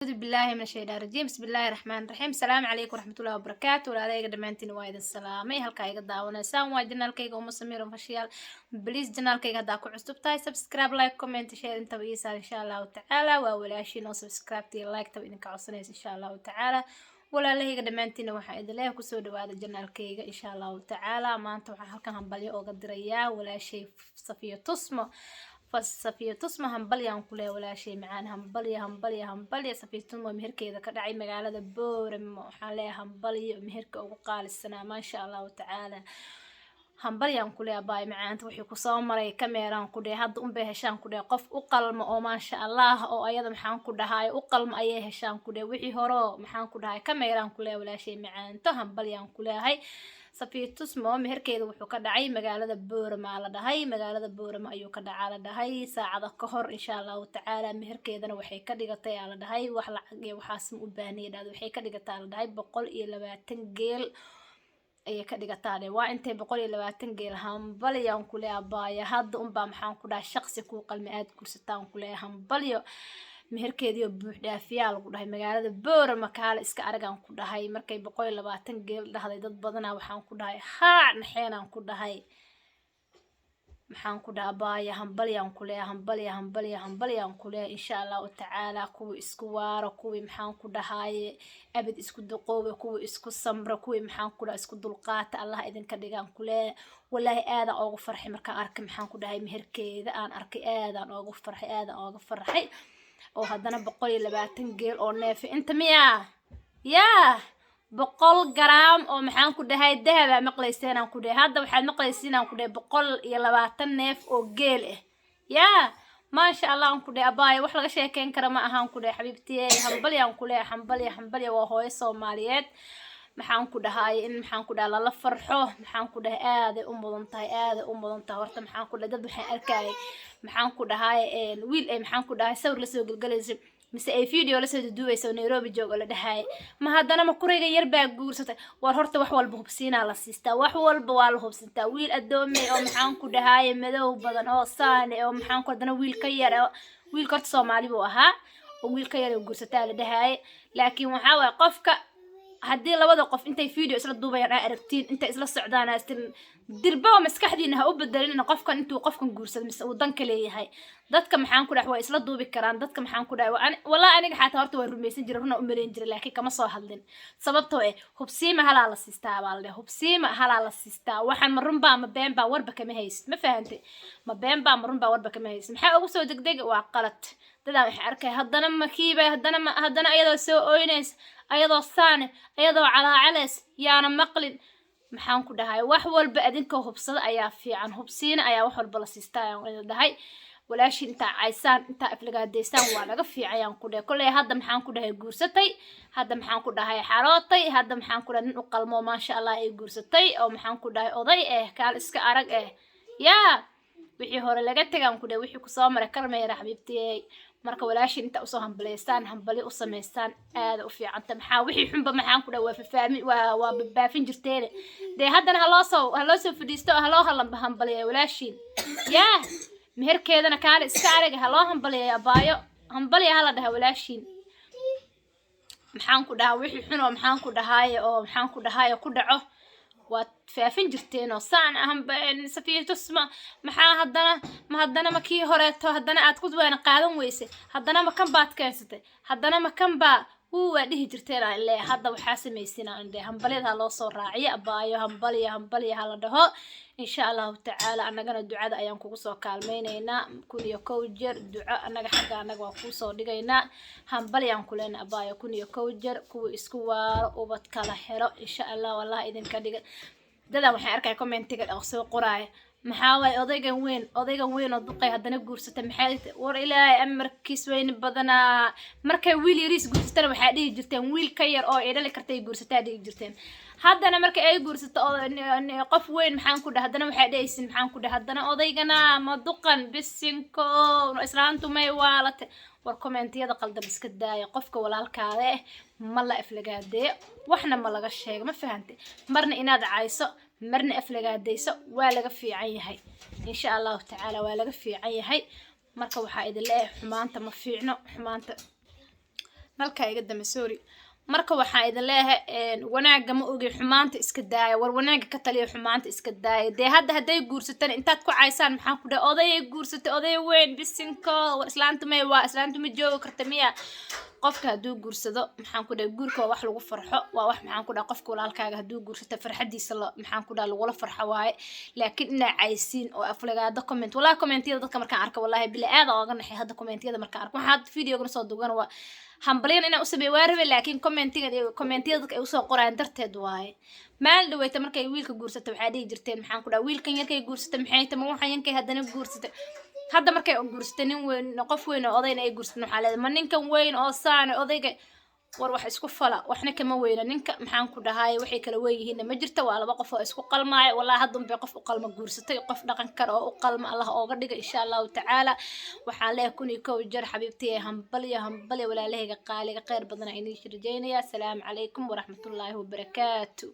Acuudu billaahi min ashaytaan rajiim. Bismillaahi raxmaani raxiim. Asalaamu calaykum waraxmatullaahi wabarakaatu. Walaalahayga dhammaantiin waa idin salaamay. Halkaa iga daawanaysaan waa channelkayga Uma Samiir Official. Please, channelkayga haddaa ku cusub tahay, subscribe, like, comment, share intaba ii saar, insha Allahu tacaala. Waa walaashiin oo subscribe iyo like taba idinka codsanaysa, insha Allahu tacaala. Walaalahayga dhammaantiina waxaa idin leeyahay kusoo dhawaada channelkayga, insha Allahu tacaala. Maanta waxaan halkan hambalyo ooga dirayaa walaashay Safiya Tusmo. Safiya Tusmo, hambalyaan ku leeyahay, walaashay macaan. Hambalyo, hambalyo, hambalyo. Safiya Tusmo meherkeeda ka dhacay magaalada Boorama. Waxaan leeyahay hambalyo, meherka ugu qaalisanaa, maasha Allahu tacaala. Hambalyaan ku leeyahay, baay macaanta. Wixii kusoo maray kameeraan ku dhahay, hadda unbay heshaan ku dhahay qof u qalmo oo maasha Allah oo ayada maxaan ku dhahay u qalmo ayay heshaan ku dhahay. Wixii horoo maxaan ku dhahay kameeraan ku leeyahay, walaashay macaanto. Hambalyaan ku leeyahay Safiya Tusmo. Meherkeeda wuxuu ka dhacay magaalada Boorama la dhahay, magaalada Boorama ayuu ka dhacaa la dhahay saacada ka hor, insha Allahu tacaala. Meherkeedana waxay ka dhigatay aa la dhahay, wax lacag iyo waxaas ma u baahniya dhahda, waxay ka dhigataa la dhahay 120 geel ayay ka dhigataa dhe. Waa intay 120 geel? Hambalyaan ku leeyahay, abbaaya. Hadda unbaa maxaan ku dhahay shaqsi kuu qalmi aad gursataan ku leeyahay. Hambalyo. Meherkeediio buux dhaafiyaa lagu dhahay magaalada Boorama, kaale iska aragaan ku dhahay. Markay 120 geel dhahday, dad badanaa waxaan ku dhahay haac naxeenaan ku dhahay. Maxaan ku dhaha, abbaaya, hambalyaan ku leeyahay. Hambalya, hambalya, hambalyaan ku leeyahay. Insha Allahu tacaala, kuwii isku waaro, kuwii maxaan ku dhahaaye abid isku duqoobe, kuwii isku samro, kuwii maxaan ku dhaha isku dulqaata Allah idinka dhigaan ku leeyahay. Walaahi aadaan oogu farxay markaan arkay maxaan ku dhahay meherkeeda aan arkay. Aadaan oogu farxay, aadaan ooga farxay. Oo haddana 120 geel oo neefe inta miyaa yaa 100 garaam oo maxaan ku dhahay dahaba maqlayseen aan ku dhahay. Hadda waxaad maqlaysiin aan ku dhahay 120 neef oo geel ah. Yaa maasha Allah aan ku dhahay, abaayo, wax laga sheekeyn kara ma ahaan ku dhahay. Xabiibtiye, hambalyaan ku leeyahay, hambalya, hambalya. Waa hooyo Soomaaliyeed. Maxaan ku dhahay in maxaan ku dhahay lala farxo, maxaan ku dhahay aaday u mudan tahay, aaday u mudan tahay. Horta maxaan ku dhahay dad waxaan arkayay maxaan ku dhahay wiil ay maxaan ku dhahay sawir lasoo gelgelayso mise ay video lasoo dudubayso oo Nairobi joog oo la dhahay ma haddana ma kurayga yar baa guursatay. War horta wax walba hubsiinaa la siistaa, wax walba waa la hubsintaa. Wiil adoomey oo maxaan ku dhahay madow badan oo saane oo maxaan ku haddana wiil ka yar oo wiilka horta Soomaali buu ahaa oo wiil ka yar oo guursataa la dhahaye. Laakiin waxaa waaye qofka haddii labada qof intay video isla duubayaan aa aragtiin, intay isla socdaan aa dirbaba maskaxdiina ha u bedelin qofkan intuu qofkan guursado mise uu danka leeyahay. Dadka maxaan ku dhahay waa isla duubi karaan. Dadka maxaan ku dhahay wallahi aniga xataa horta waa rumaysan jiray, runa u malayn jiray, laakiin kama soo hadlin. Sababtoo eh hubsiima halaa la siistaa baa la dhahay, hubsiima halaa la siistaa. Waxaan ma runbaa ma been baa warba kama haysid. Ma fahantay? Ma been baa ma runbaa warba kama haysid. Maxaa ugu soo degdeg? Waa qalad. Dadaa waxay arkay haddana ma kiiba haddana ma haddana ayadoo soo ooynaysa, ayadoo saane, ayadoo calaacalays yaana maqlin. Maxaan ku dhahay wax walba adinkoo hubsada ayaa fiican, hubsiina ayaa wax walba la siistaa ayaan idin dhahay. Walaashiin intaa caysaan, intaa aflagaadaysaan waa laga fiicayaan ku dhahay. Kolley hadda maxaan ku dhahay guursatay, hadda maxaan ku dhahay xarootay, hadda maxaan ku dhahay nin u qalmo maasha Allah ay guursatay oo maxaan ku dhahay oday eh, kaal iska arag eh. Yaa wixii hore laga tegaan ku dhahay, wixii kusoo maray karmeera, xabiibtiyey. Marka walaashiin inta usoo hambaleystaan, hambalyo u samaystaan aada u fiicanta. Maxaa wixii xunba maxaan ku dhahay waa fafaami, waa babaafin jirteene. Dee haddana haloo soo fadhiisto, haloo hambaliya walaashiin. Yaa meherkeedana kaale iska araga, haloo hambaliyay abaayo, hambalya hala dhaha walaashiin. Maxaan ku dhahaa wixii xun oo maxaan ku dhahaaye oo maxaan ku dhahaaye ku dhaco waad faafin jirteen oo saan ahanba Safiya Tusma maxaa haddana ma haddana ma kii horeeto haddana aad ku waana qaadan weyse, haddana ma kan baad keensatay, haddana ma kan baa wuu waa dhihi jirteen aan leeyahay. Hadda waxaa samaysin aan leeyahay hambalyada ha loo soo raaciyo, abaayo. Hambalya, hambalya hala dhaho, insha Allahu tacaala. Annagana ducada ayaan kugu soo kaalmaynaynaa. 1001 jeer duco annaga xagga annaga waa kuusoo dhigaynaa. Hambalyaan ku leenahay, abaayo. 1001 jeer. Kuwa isku waaro, ubad kala xero, insha Allah wallahi idinka dhiga. Dadan waxay arkaya commentiga oo soo qoraaya maxaa waaye odaygan weyn, odaygan weyn oo duqay haddana guursatay maxay? War Ilaahay amarkiis weyni badanaa. Markay wiil yariis guursatana waxaa dhihi jirteen wiil ka yar oo ay dhali kartay guursataa dhihi jirteen. Haddana marka ay guursato oo qof weyn maxaan ku dhaha haddana waxaa dhehaysin maxaan ku dhaha haddana odaygana ma duqan bisinko islaantu may waalate. War commentiyada qaldan iska daaya. Qofka walaalkaada eh ma la aflagaadeeyo, waxna ma laga sheego. Ma fahantay? Marna inaad cayso, marna aflagaadayso waa laga fiican yahay, insha Allahu tacaala, waa laga fiican yahay. Marka waxaa idin leeyahay xumaanta ma fiicno, xumaanta. Nalkaa iga dame, sorry. Marka waxaan idin leeyahay, wanaagga ma ogi, xumaanta iska daaya. War wanaagga ka taliya, xumaanta iska daaya. Dee hadda hadday guursatana intaad ku caysaan, maxaan ku dhahay, odayay guursatay, oday weyn, bisinko. War islaanta may, waa islaanta ma joogi karta miya? Qofka hadduu guursado, maxaan ku dhahay, guurka waa wax lagu farxo, waa wax, maxaan ku dhahay, qofka walaalkaaga hadduu guursato farxadiisa la, maxaan ku dhahay, lagula farxo waaye. Laakiin inaa caysiin oo aflagaado, comment, wallahi commentiyada dadka markaan arko, wallahi bila aad ooga naxay. Hadda commentiyada markaan arko, waxaa videogana soo dugan waa hambalyan inaan u sameeyo waa rabe, laakiin commentiga iyo commentiyada dadka ay usoo qorayaan darteed waaye. Maalin dhaweyta markay wiilka guursatay waxaa dhihi jirteen, maxaan ku dhahay, wiilkan yarkay guursatay, maxay ta ma waxaan yankay haddana guursatay. Hadda markay guursatay nin weyn, qof weyn oo odayna ay guursatay, waxaa leedahay, ma ninkan weyn oo saana odayga. War wax isku fala, waxna kama weyna ninka, maxaan ku dhahay, waxay kala weyn yihiinna ma jirta. Waa laba qof oo isku qalmaaya. Wallahi hadda unbay qof u qalma guursatay, qof dhaqan kara oo u qalma Allah ooga dhiga, insha Allahu tacaala. Waxaan leeyahay 1001 jeer, xabiibtiy, hambalyo, hambalyo, walaalahayga qaaliga. Kheyr badan inii rajeynaya. Asalaamu calaykum waraxmatullaahi wabarakaatu.